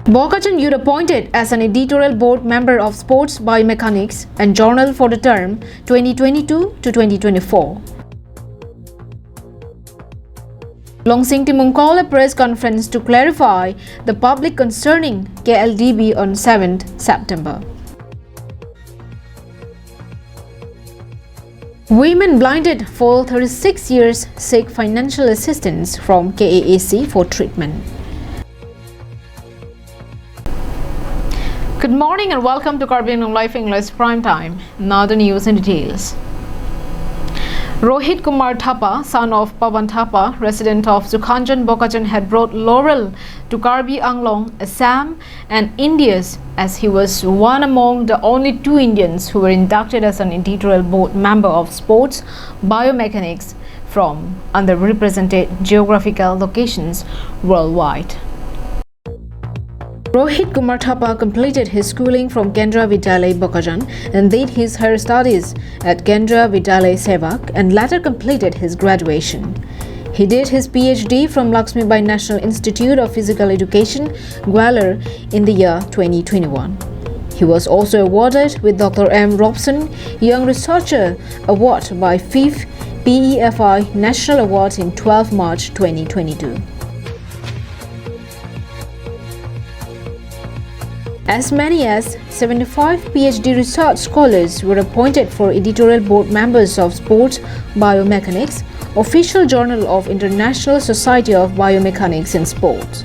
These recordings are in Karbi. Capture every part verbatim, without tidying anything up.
Bokajan Youth appointed as an editorial board member of Sports Biomechanics and Journal for the term twenty twenty-two to twenty twenty-four. Longsing Timung called a press conference to clarify the public concerning K L D B on seventh September. Women blinded for thirty-six years seek financial assistance from K A A C for treatment. Good morning and welcome to Karbi Anglong Live English Prime Time. Now the news in details. Rohit Kumar Thapa, son of Pawan Thapa, resident of Sukhanjan Bokajan, had brought laurel to Karbi Anglong, Assam, and India's, as he was one among the only two Indians who were inducted as an editorial board member of Sports Biomechanics from underrepresented geographical locations worldwide. Rohit Kumar Thapa completed his schooling from Kendra Vidyalay Bokajan and did his higher studies at Kendra Vidyalay Sevak and later completed his graduation. He did his P H D from Laxmibai National Institute of Physical Education, Gwalior in the year twenty twenty-one. He was also awarded with Doctor M Robson Young Researcher Award by fifth P E F I National Award in twelve March twenty twenty-two. As many as seventy-five P H D research scholars were appointed for editorial board members of Sports Biomechanics, official journal of International Society of Biomechanics in Sports.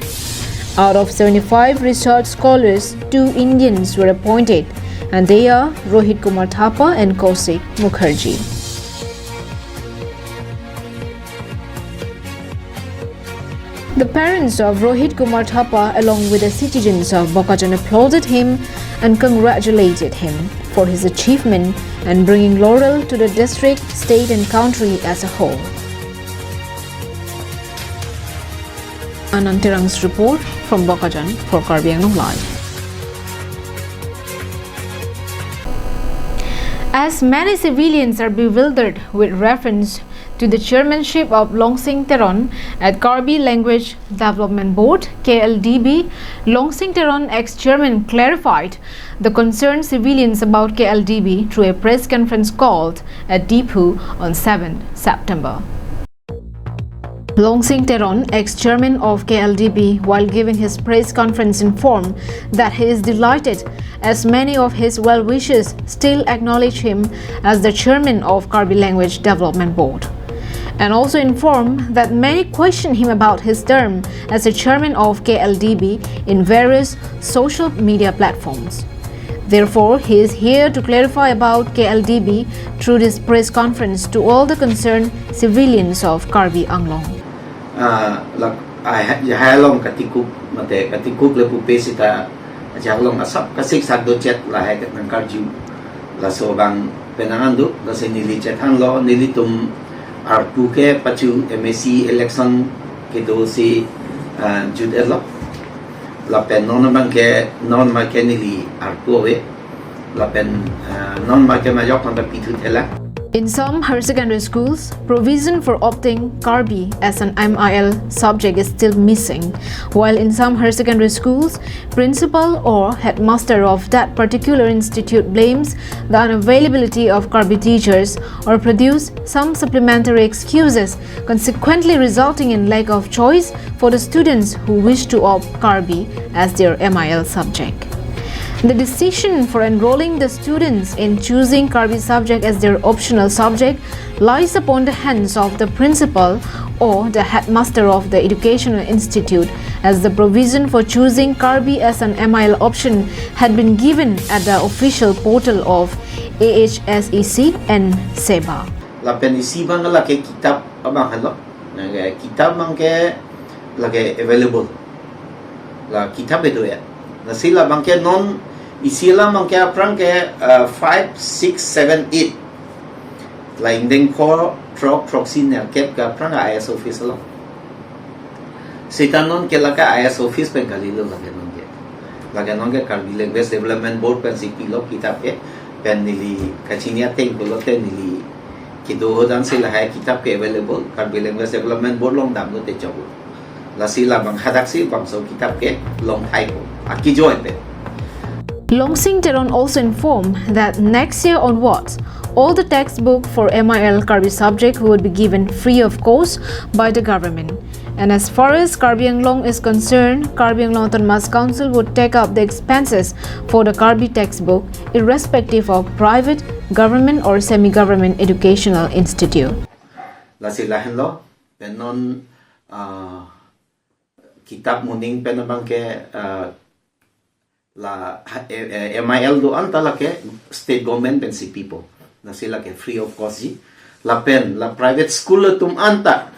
Out of seventy-five research scholars, two Indians were appointed, and they are Rohit Kumar Thapa and Kaushik Mukherjee. The parents of Rohit Kumar Thapa, along with the citizens of Bokajan, applauded him and congratulated him for his achievement and bringing laurel to the district, state and country as a whole. Anand Terang's report from Bokajan for Karbi Anglong Live. As many civilians are bewildered with reference to the chairmanship of Longsing Teron at Karbi Language Development Board, K L D B, Longsing Teron, ex-chairman, clarified the concerned civilians about K L D B through a press conference called at Diphu on seventh September. Longsing Teron, ex-chairman of K L D B, while giving his press conference, informed that he is delighted as many of his well-wishers still acknowledge him as the chairman of Karbi Language Development Board, and also informed that many question him about his term as the chairman of K L D B in various social media platforms. Therefore, he is here to clarify about K L D B through this press conference to all the concerned civilians of Karbi Anglong. Ah, lak, ah, ha-, lahai along katikuk, mate katikuk le pupe sita, ajak along asap kasik sak do chet lahai kat nangkarju. Laso abang penang andu, lasi neli chethanlo, nelitum arpu ke pachu M A C election kedo si, ah, jut-et lo. Lapen non abang ke, non ma ke neli arpu ave. Lapen, ah, non ma ke majok tangta pithu thela. In some higher secondary schools, provision for opting Karbi as an M I L subject is still missing, while in some higher secondary schools, principal or headmaster of that particular institute blames the unavailability of Karbi teachers or produce some supplementary excuses, consequently resulting in lack of choice for the students who wish to opt Karbi as their M I L subject. The decision for enrolling the students in choosing Karbi subject as their optional subject lies upon the hands of the principal or the headmaster of the educational institute, as the provision for choosing Karbi as an M I L option had been given at the official portal of A H S E C and SEBA. Lapen isi abang lake kitab abang halo. Lake kitab abang ke lake available. La kitab itu ya. Lasi la abang ke non isi la abang ke aphrang ke, uh, five, six, seven, eight. La ingdeng pho throk throksi nerkep ke aphrang I S office lo. Sita non ke lake I S office pen kalilo lake non ke. Lake non ke Karbi Language Development Board pensi pilo kitab ke, pen neli kachini ateng pulote neli kedo ho dan si lahai kitab ke available, Karbi Language Development Board along damlote choklo. Lasi labang hadaksi bangso kitap ke long thai ko. Akijoi pen. Longsing Teron also informed that next year onwards, all the textbook for M I L Karbi subject would be given free of cost by the government. And as far as Karbi Anglong is concerned, Karbi Anglong Autonomous Council would take up the expenses for the Karbi textbook, irrespective of private, government or semi-government educational institute. Lasi lahenlo, pen non, ah, kitap moning pen abang ke, ah, la, eh, eh, M I L do-an ta lake state government pensi pipo. Lasi lake free of cost ji. Lapen la private school atum anta,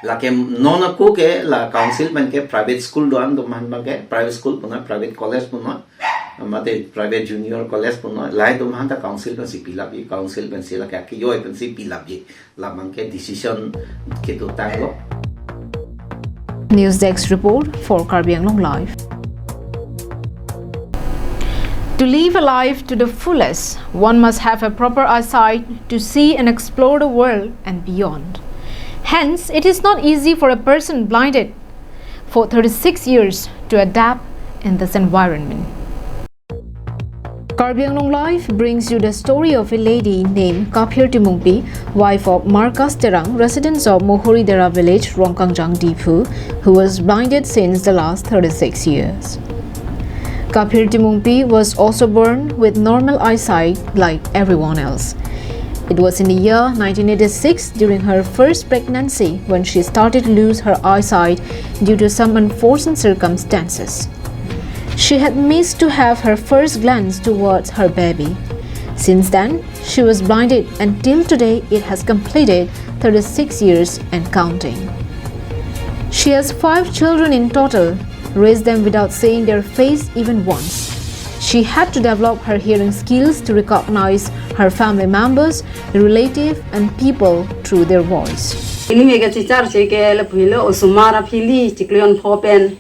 lake non ako ke la council pen ke private school do-an do-an abang ke private school punoi, private college punoi, mate private junior college punoi, lahai do-an ta council pensi pilap ji, council pensi lake akijoi pensi pilap ji. Labang ke decision kedotanglo. News Desk Report for Karbi Anglong Live. To live a life to the fullest, one must have a proper eyesight to see and explore the world and beyond. Hence, it is not easy for a person blinded for thirty-six years to adapt in this environment. Karbi Anglong Live brings you the story of a lady named Kaphir Timungpi, wife of Marcus Terang, residents of Mohori Dera village, Rongkangjang, Diphu, who was blinded since the last thirty-six years. Kaphir Timungpi was also born with normal eyesight like everyone else. It was in the year nineteen eighty-six, during her first pregnancy, when she started to lose her eyesight due to some unforeseen circumstances. She had missed to have her first glance towards her baby. Since then, she was blinded, and till today it has completed thirty-six years and counting. She has five children in total, raised them without seeing their face even once. She had to develop her hearing skills to recognize her family members, relative, and people through their voice. Neli mek kachechar che ke lapu helo, osomar aphili chiklo pho pen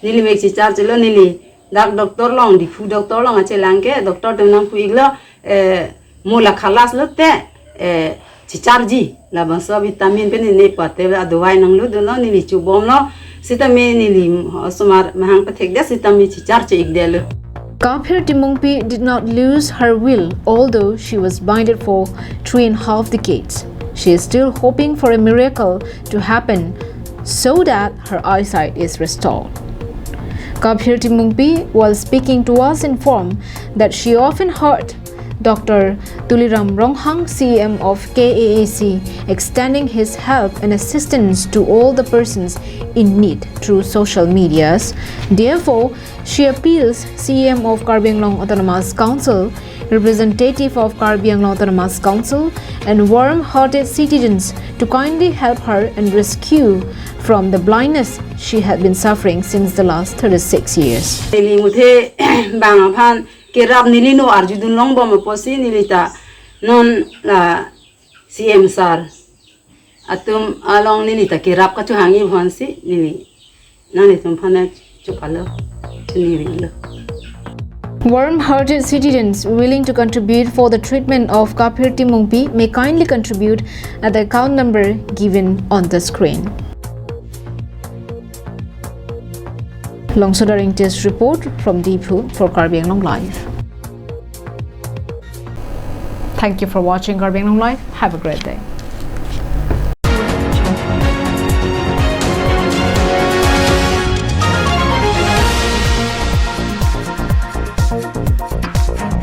neli mek chechar chelo, neli dak doctor along, Diphu doctor along kachelang ke, doctor atum nangpu-iklo, eh, mo la khalas lote, eh, checharji, labangso vitamin pen ne pate adawai nanglo dolo, neli chobomlo, sitame neli osomar mahang pathekdet sitame chechar che-ikdetlo. Kaphir Timungpi did not lose her will, although she was blinded for three and a half decades. She is still hoping for a miracle to happen so that her eyesight is restored. Kaphir Timungpi, while speaking to us, informed that she often heard Doctor Tuliram Ronghang, C E M of K A A C, extending his help and assistance to all the persons in need through social medias. Therefore, she appeals C E M of Karbi Anglong Autonomous Council, representative of Karbi Anglong Autonomous Council, and warm-hearted citizens to kindly help her and rescue from the blindness she had been suffering since the last thirty-six years. Neli muthe bang aphan kerap neli no arjudun longbom apotsi neli ta non la C M sir atum along neli ta kerap kachehangji aphansi neli nanglitum aphan chopalo, chonirilo. Warm-hearted citizens willing to contribute for the treatment of Kaphir Timungpi may kindly contribute at the account number given on the screen. Longso Daring Test report from Diphu for Karbi Anglong Live. Thank you for watching Karbi Anglong Live. Have a great day.